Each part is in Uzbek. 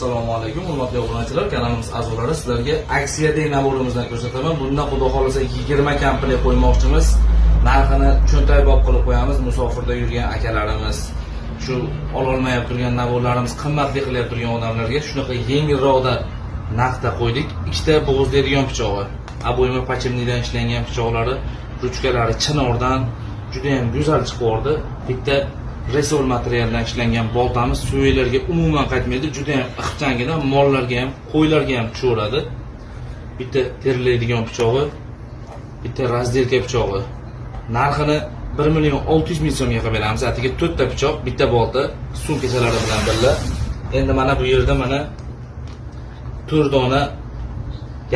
Assalomu alaykum, hurmatli obunachilar, kanalimiz a'zolari. Sizlarga aksiyadagi набор imizdan ko'rsataman. Bundan, xudo xohlasa, 20 komplekt qo'ymoqchimiz. Narxini cho'ntakbop qilib qo'yamiz. Musofirda yurgan akalarimiz, shu ololmayap turgan набор larimiz qimmatli qilyap turgan odamlarga shunaqa yengilroqda narxda qo'ydik. Ikkita bo'g'izlaydigan pichog'i, обойма подшипник dan ishlangan pichoqlari, ruchkalari chinordan, juda ham go'zal chiqib yubordi. Bitta resol materialdan ishlangan boltamiz suviylarga umuman qaytmaydi, juda ham ixchangina, mollarga ham, qo'ylarga ham tushaveradi. Bitta terilaydigan pichog'i, bitta разделка pichog'i. Narxini 1 million 600 ming so'mga qilib beramiz. Atigi to'rtta pichoq, bitta bolta, sumkachalari bilan birga. Endi mana bu yerda mana to'rt dona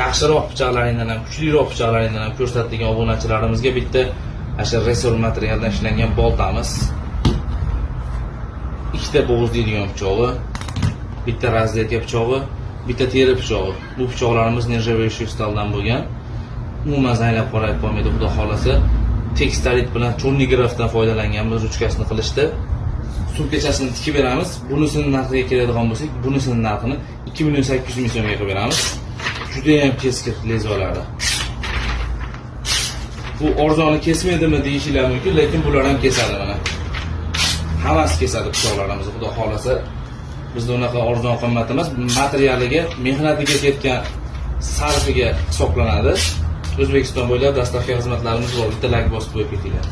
yaxshiroq pichoqlaringdan ham, kuchliroq pichoqlaringdan ham ko'rsatadigan obunachilarimizga bitta ana shu resol materialdan ishlangan boltamiz, ikkita bo'g'izlaydigan pichog'i, bitta разделка pichog'i, bitta teri pichog'i. Bu pichoqlarimiz нержавеющий сталь dan bo'lgan, umuman zanglab qorayib qolmaydi, xudo xohlasa. Tekstolit bilan черный grafdan foydalanganmiz ruchkasini qilishda. Sumkachasini tikib beramiz. Bunisini narxiga keladigan bo'lsak, bunisini narxini 2 million 800 ming so'mga qilib beramiz. Judayam keskir lezvalari. Bu arzoni kesmaydimi deyishinglar mumkin, lekin bular ham kesadi. Mana, hammasi kesadi pichoqlarimizni, xudo xohlasa. Bizda unaqa arzon qimmat emas, materialiga, mehnatiga ketgan sarfiga hisoblanadi. O'zbekiston bo'ylab доставка xizmatlarimiz bor. Bitta layk bosib qo'yib ketinglar.